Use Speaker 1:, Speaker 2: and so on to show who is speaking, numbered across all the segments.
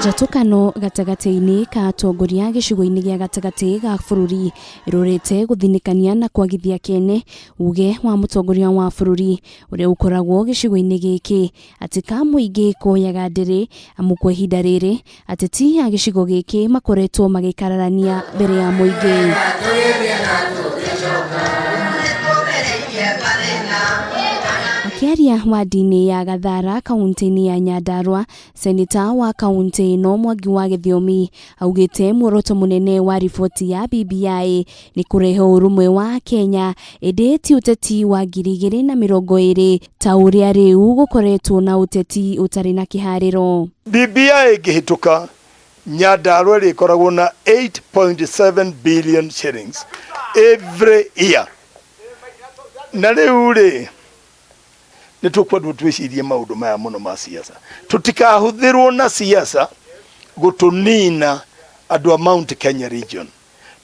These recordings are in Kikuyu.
Speaker 1: Njatũkano gatagatĩ-inĩ ka atongoria gĩcigo-inĩ gĩa gatagatĩ ga bũrũri ĩrorete gũthinĩkania na kwagithia kĩene uge wa mũtongoria wa bũrũri ũrĩa ũkoragwo gĩcigo-inĩ gĩkĩ atĩ ka mũingĩ koyaga ndĩrĩ amu kwa ihinda rĩrĩ ateti a gĩcigo gĩkĩ makoretwo magĩkararania mbere ya mũingĩ. Akĩaria wadi-inĩ ya Gathara kaunti-inĩ ya Nyandarua, Seneta wa kaunti ĩno Mwangi wa Gĩthiomi augĩte muoroto mũnene wa riboti ya BBI nĩ kũrehe ũrũmwe wa Kenya ĩndĩ ti ũteti wa 2020 ta ũrĩa rĩu gũkoretwo na ũteti ũtarĩ na kĩharĩro.
Speaker 2: BBI ĩngĩhĩtũka, Nyandarua ĩrĩkoragwo na 8.7 billion shillings every year. Na rĩu rĩ, nĩ tũkwendwo twĩcirie maũndũ maya mũno ma siasa tũtikahũthĩrwo na siasa gũtũnina andũ a Mount Kenya region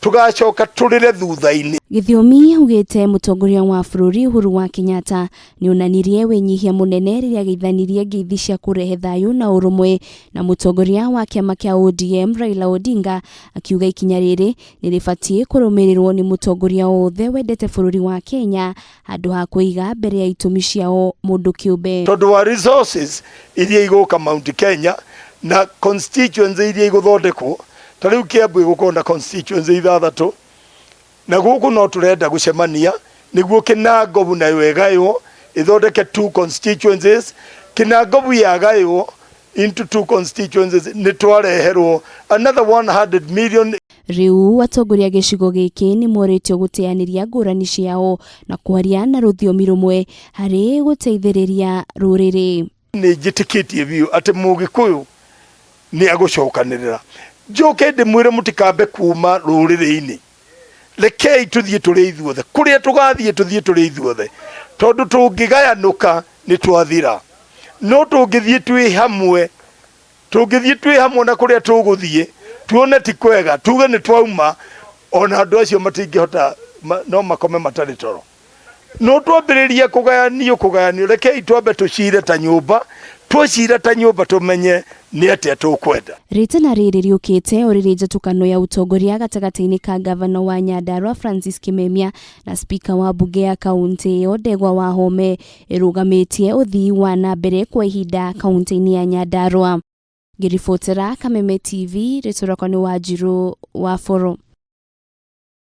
Speaker 2: tũgacoka tũrĩre thutha-inĩ.
Speaker 1: Gĩthiomi augĩte mũtongoria wa bũrũri Uhuru wa Kenyatta nĩonanirie wĩnyihia mũnene rĩrĩa ageithanirie ngeithi cia kũrehe thayũ na ũrũmwe na mũtongoria wa kĩama kĩa ODM Raila Odinga akiuga ikinya rĩrĩ nĩrĩbatiĩ kũrũmĩrĩrwo nĩ mũtongoria wothe wendete bũrũri wa Kenya handũ ha kũiga mbere ya itũmi ciao mũndũ kĩũmbe.
Speaker 2: Tondũ wa resources iria igũka Mount Kenya na constituency iria igũthondekwo, ta rĩu Kiambu ĩgũkorwo na constituency ithathatũ, na gũkũ no tũrenda gũcemania nĩguo Kinangobu nayo ĩgaywo ĩthondeke two constituencies. Kinangobu yagaywo into two constituencies nĩ twareherwo another 100 million.
Speaker 1: Rĩu atongoria a gĩcigo gĩkĩ nĩ morĩtio gũteanĩria ngũrani ciao na kwaria na rũthiomi rũmwe harĩ gũteithĩrĩria rũrĩrĩ.
Speaker 2: Nĩ njĩtĩkĩtie biũ atĩ Mũgĩkũyũ nĩ agũcokanĩrĩra. Njoke ndĩmwĩre mũtikambe kuma rũrĩrĩ-inĩ, rekei tũthiĩ tũrĩ ithuothe, kũrĩa tũgathiĩ tũthiĩ tũrĩ ithuothe, tondũ tũngĩgayanũka nĩ twathira, no tũngĩthiĩ twĩ hamwe Tũngĩthiĩ twĩ hamwe na kũrĩa tũgũthiĩ tuone ti kwega, tuge nĩ twauma, ona andũ acio matingĩhota, no makome matarĩ toro. No twambĩrĩria kũgayanio kũgayanio, rekei twambe tũcire ta nyũmba, twacira ta nyũmba tũmenye nĩ atĩa tũkwenda.
Speaker 1: Rĩtana rĩrĩ rĩũkĩte o rĩrĩ njatũkano ya ũtongoria gatagatĩ-inĩ ka ngavana wa Nyandarua Francis Kimemia na spika wa mbunge ya kauntĩ ĩyo Ndegwa Wahome ĩrũgamĩtie ũthii wa na mbere kwa ihinda kaunti-inĩ ya Nyandarua. Ngĩribotera Kameme TV, rĩtwa rĩakwa nĩ Wanjirũ wa Boro.